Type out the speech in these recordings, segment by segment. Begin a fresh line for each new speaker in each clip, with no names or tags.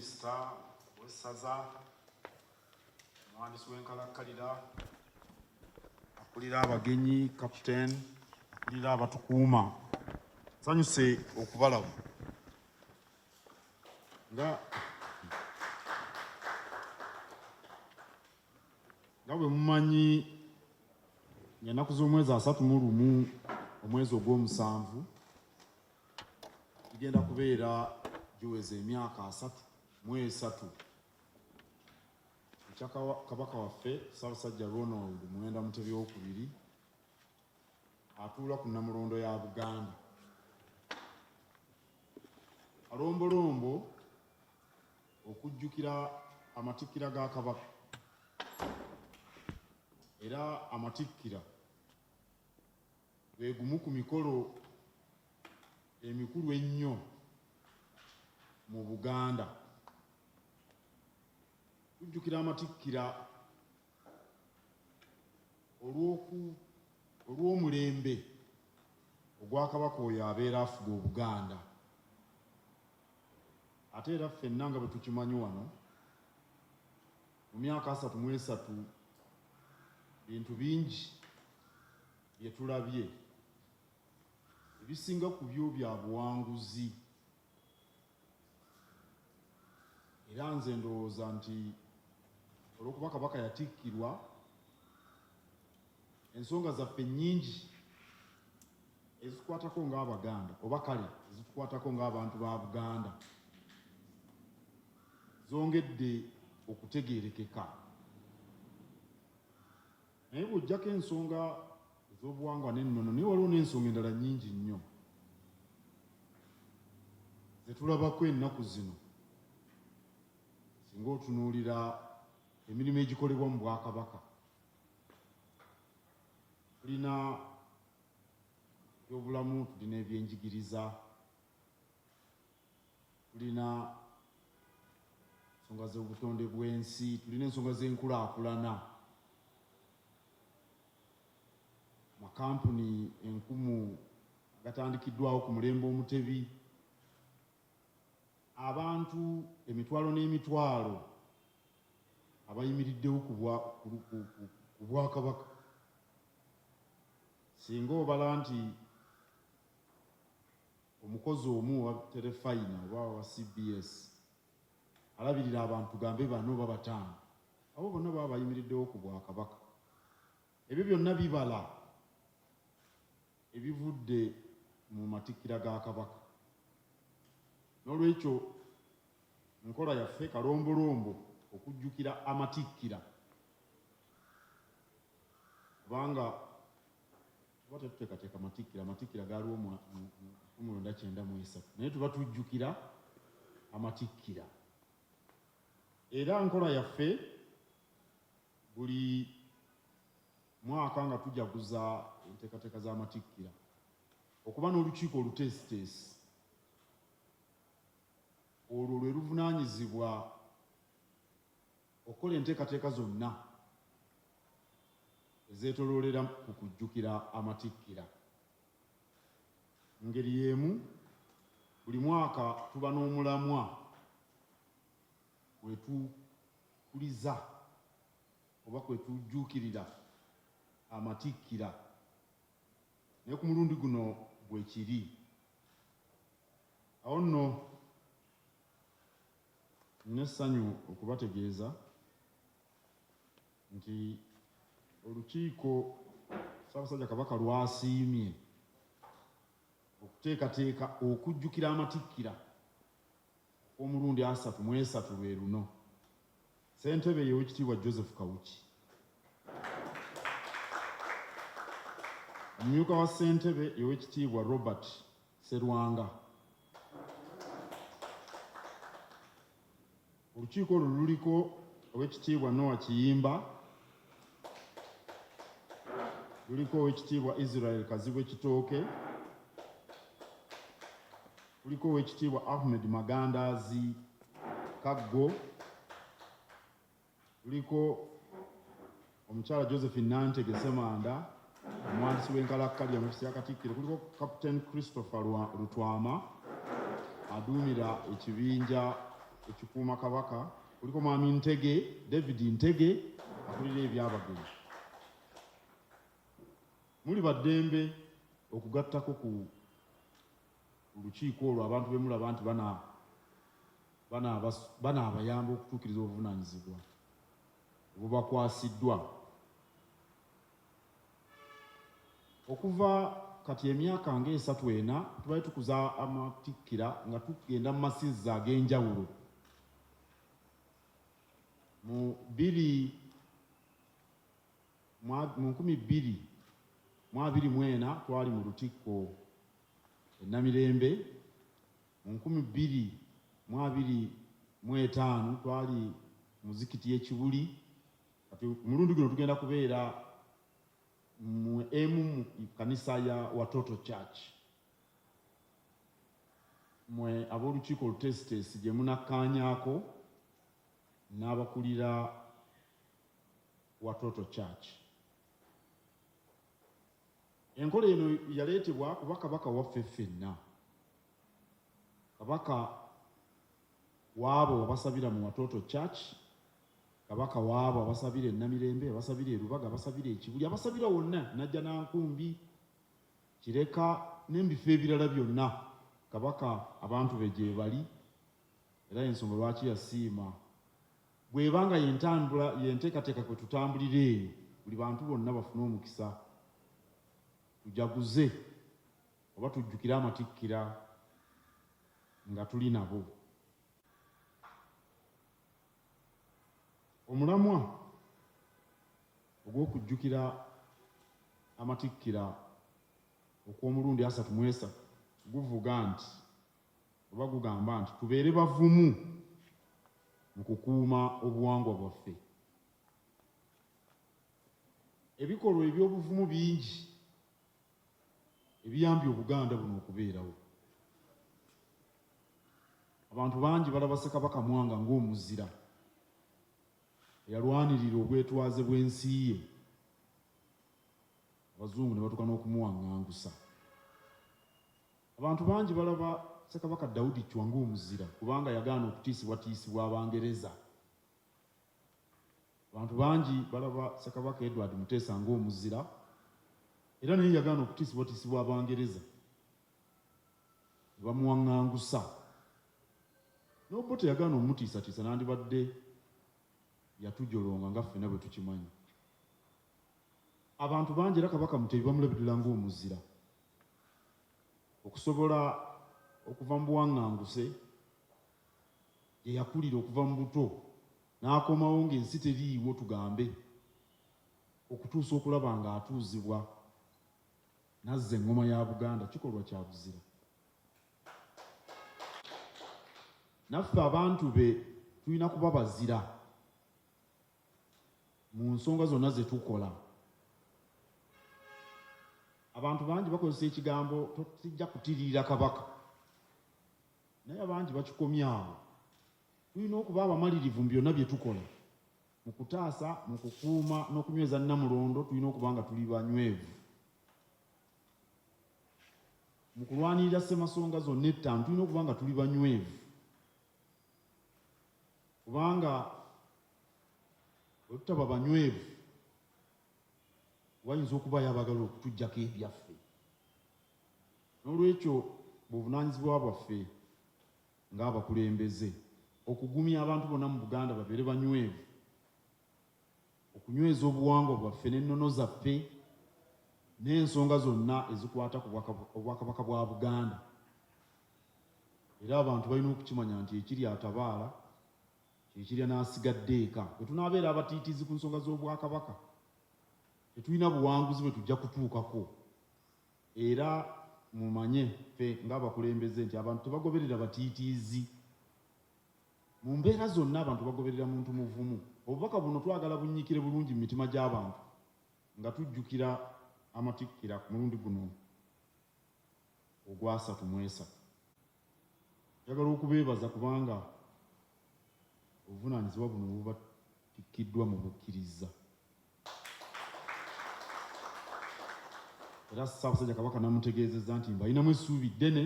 Minisita ow'essaza, omuwandiisi w'enkalakkalira, akulira abagenyi, Captain, akulira abatukuuma, nsanyuse okubalaba nga nga bwe mumanyi ng'ennaku z'omwezi 31 omwezi ogw'omusanvu gigenda kubeera giweza emyaka 33 ekya Kabaka waffe Ssaabasajja Ronald Muwenda Mutebi Owokubiri atuula ku Nnamulondo ya Buganda. Kalombolombo okujjukira amatikkira ga Kabaka era amatikkira gwe gumu ku mikolo emikulu ennyo mu Buganda. Tujjukira amatikkira olw'omulembe ogwa Kabaka oyo abeera afuga Obuganda. Ate era ffenna nga bwe tukimanyi wano, mu myaka 33 bintu bingi bye tulabye, ebisinga ku byo bya buwanguzi. Era nze ndowooza nti olw'okuba Kabaka yatikkirwa, ensonga zaffe nnyingi ezitukwatako ng'Abaganda oba kale ezitukwatako ng'abantu ba Buganda zongedde okutegeerekeka. Naye bw'oggyako ensonga ez'obuwangwa n'ennono, naye waliwo n'ensonga endala nnyingi nnyo ze tulabako ennaku zino. Singa otunuulira emirimu egikolebwa mu Bwakabaka, tulina ebyobulamu, tulina ebyenjigiriza, tulina ensonga z'obutonde bw'ensi, tulina ensonga z'enkulaakulana, amakampuni enkumu agatandikiddwawo ku mulembe Omutebi, abantu emitwalo n'emitwalo abayimiriddewo ku Bwakabaka. Singa obala nti omukozi omu owa Terefayina oba owa cbs alabirira abantu tugambe bana oba bataano, abo bonna baba bayimiriddewo ku Bwakabaka. Ebyo byonna bibala ebivudde mu matikkira ga Kabaka. N'olwekyo nkola yaffe kalombolombo okujjukira amatikkira kubanga tuba tetuteekateeka matikkira, amatikkira gaaliwo mu 1993 naye tuba tujjukira amatikkira. Era nkola yaffe buli mwaka nga tujaguza enteekateeka z'amatikkira okuba n'olukiiko oluteesiteesi, olwo lwe luvunaanyizibwa okukola enteekateeka zonna ezeetoloolera ku kujjukira amatikkira. Mu ngeri y'emu, buli mwaka tuba n'omulamwa kwetukuliza oba kwetujjuukirira amatikkira, ne ku mulundi guno bwekiri. Awo nno nnina essanyu okubategeeza nti olukiiko Ssaabasajja Kabaka lwasiimye okuteekateeka okujjukira amatikkira okw'omulundi 33 lwe luno. Ssentebe ye Owekitiibwa Joseph Kawuki. Omumyuka wa Ssentebe ye Owekitiibwa Robert Serwanga. Olukiiko olwo luliko Owekitiibwa Noah Kiyimba, luliko Owekitiibwa Israel Kazibwe Kitooke, kuliko Owekitiibwa Ahmed Magandaazi Kaggo, luliko omukyala Josephine Nantege Ssemanda, omuwandiisi w'enkalakkalira mu ofiisi ya Katikkiro, kuliko Captain Christopher Lutwama aduumira ekibinja ekikuuma Kabaka, kuliko Mwami Ntege, David Ntege akulira ebyabagenyi. Muli ba ddembe okugattako ku lukiiko olwo abantu be mulaba nti banaabayamba okutuukiriza obuvunaanyizibwa obubakwasiddwa. Okuva kati emyaka ng'esatu ena tubadde tukuza amatikkira nga tugenda mu masinzizo ag'enjawulo. Mu bbiri mu 2024 twali mu Lutikko e Namirembe, mu 2025 twali mu muzikiti e Kibuli. Kati omulundi guno tugenda kubeera mu emu mu kkanisa ya Watoto Church. Mwe ab'olukiiko oluteesiteesi gye munakkaanyaako n'abakulira Watoto Church. Enkola eno yaleetebwa kuba Kabaka waffe ffenna. Kabaka waabo abasabira mu Watoto Church, Kabaka waabo abasabira e Namirembe, abasabira e Lubaga, abasabira e Kibuli, abasabira wonna, Najjanankumbi, Kireka n'ebifo ebirala byonna Kabaka abantu be gyebali era y'ensonga lwaki yasiima bw'eba nga y'entambula y'enteekateeka kwe tutambulira eyo buli bantu bonna bafune omukisa tujaguze oba tujjukire amatikkira nga tuli nabo. Omulamwa ogw'okujjukira amatikkira okw'omulundi 33 guvuga nti oba gugamba nti tubeere bavumu mu kukuuma obuwangwa bwaffe. Ebikolwa eby'obuvumu bingi ebiyambye Obuganda buno okubeerawo. Abantu bangi balaba Ssekabaka Mwanga ng'omuzira eyalwanirira obwetwaze bw'ensi ye, Abazungu ne batuuka n'okumuwaŋŋangusa. Abantu bangi balaba Ssekabaka Daudi Chwa ng'omuzira kubanga yagaana okutiisibwatiisibwa Abangereza. Abantu bangi balaba Ssekabaka Edward Muteesa ng'omuzira era naye yagaana okutiisibwatiisibwa Abangereza ne bamuwaŋŋangusa. N'Obote yagaana omutiisatiisa nandibadde yatujolonga nga ffena bwe tukimanyi. Abantu bangi era Kabaka Mutebi bamulabye ddala ng'omuzira. Okusobola okuva mu buwaŋŋanguse gye yakulira okuva mu buto n'akomawo ng'ensi teriiwo tugambe okutuusa okulaba ng'atuuzibwa n'azza eŋŋoma ya Buganda kikolwa kya buzira. Naffe abantu be tulina kuba bazira mu nsonga zonna ze tukola. Abantu bangi bakozesa ekigambo sijja kutiriira Kabaka naye abangi bakikomya awo. Tulina okuba abamalirivu mu byonna bye tukola. Mu kutaasa, mu kukuuma n'okunyweza Nnamulondo tulina okuba nga tuli banywevu. Mu kulwanirira Ssemasonga zonna ettaano tulina okuba nga tuli banywevu kubanga bwe tutaba banywevu wayinza okubaayo abaagala okutuggyako ebyaffe. Noolwekyo buvunaanyizibwa bwaffe ng'abakulembeze okugumya abantu bonna mu Buganda babeere banywevu, okunyweza obuwangwa bwaffe n'ennono zaffe n'ensonga zonna ezikwata ku Obwakabaka bwa Buganda. Era abantu balina okukimanya nti ekiri atabaala kye kirya n'asigadde eka. Bwe tunaabeera abatiitiizi ku nsonga z'Obwakabaka, tetulina buwanguzi bwe tujja kutuukako. Era mumanye ffe ng'abakulembeze nti abantu tebagoberera batiitiizi. Mu mbeera zonna abantu bagoberera muntu muvumu. Obubaka buno twagala bunnyikire bulungi mu mitima gy'abantu nga tujjukira amatikkira ku mulundi guno ogw'asatu mu esatu. Njagala okubeebaza kubanga obuvunaanyizibwa buno bubatikkiddwa mubukkirizza. Era Ssaabasajja Kabaka namutegeezezza nti mbalinamu essuubi ddene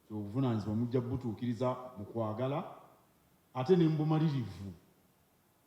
nti obuvunaanyizibwa mujja kubutuukiriza mu kwagala. ate ne mubumalirivu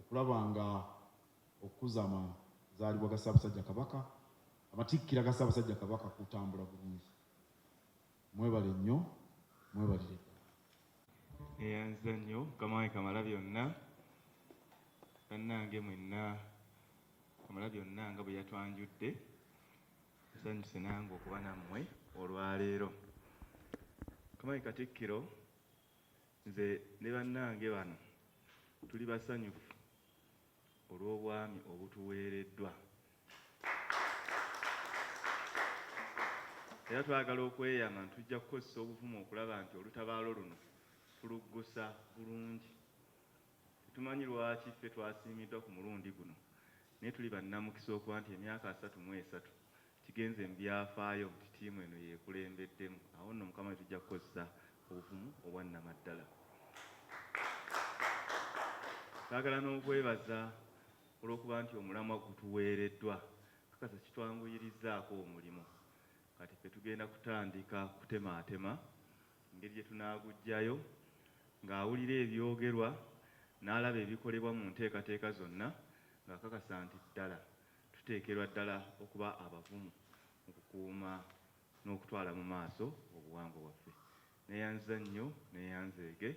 okulaba nga okukuza amazaalibwa ga Ssaabasajja Kabaka, amatikkira ga Ssaabasajja Kabaka kutambula bulungi. Mwebale nnyo, mwebalire ddala.
Neyanziza nnyo mukama wange Kamalabyonna, bannange mwenna Kamalabyonna nga bwe yatwanjudde, nsanyuse nange okuba nammwe olwaleero. Mukama wange Katikkiro, nze ne bannange bano tuli basanyufu olw'obwami obutuweereddwa. Era twagala okweyama nti tujja kukozesa obuvumu okulaba nti olutabaalo luno tuluggusa bulungi. Tetumanyi lwaki ffe twasiimiddwa ku mulundi guno naye tuli bannamukisa okuba nti emyaka 33 kigenze mu byafaayo nti ttiimu eno y'ekulembeddemu. Awo nno Mukama we tujja kukozesa obuvumu obwannamaddala. Twagala n'okwebaza olw'okuba nti omulamwa gutuweereddwa, kakasa kitwanguyirizzaako omulimu. Kati ffe tugenda kutandika kutemaatema engeri gye tunaaguggyayo ng'awulira ebyogerwa n'alaba ebikolebwa mu nteekateeka zonna ng'akakasa nti ddala tuteekerwa ddala okuba abavumu mu kukuuma n'okutwala mu maaso obuwangwa bwaffe. Neeyanziza nnyo neeyanzeege.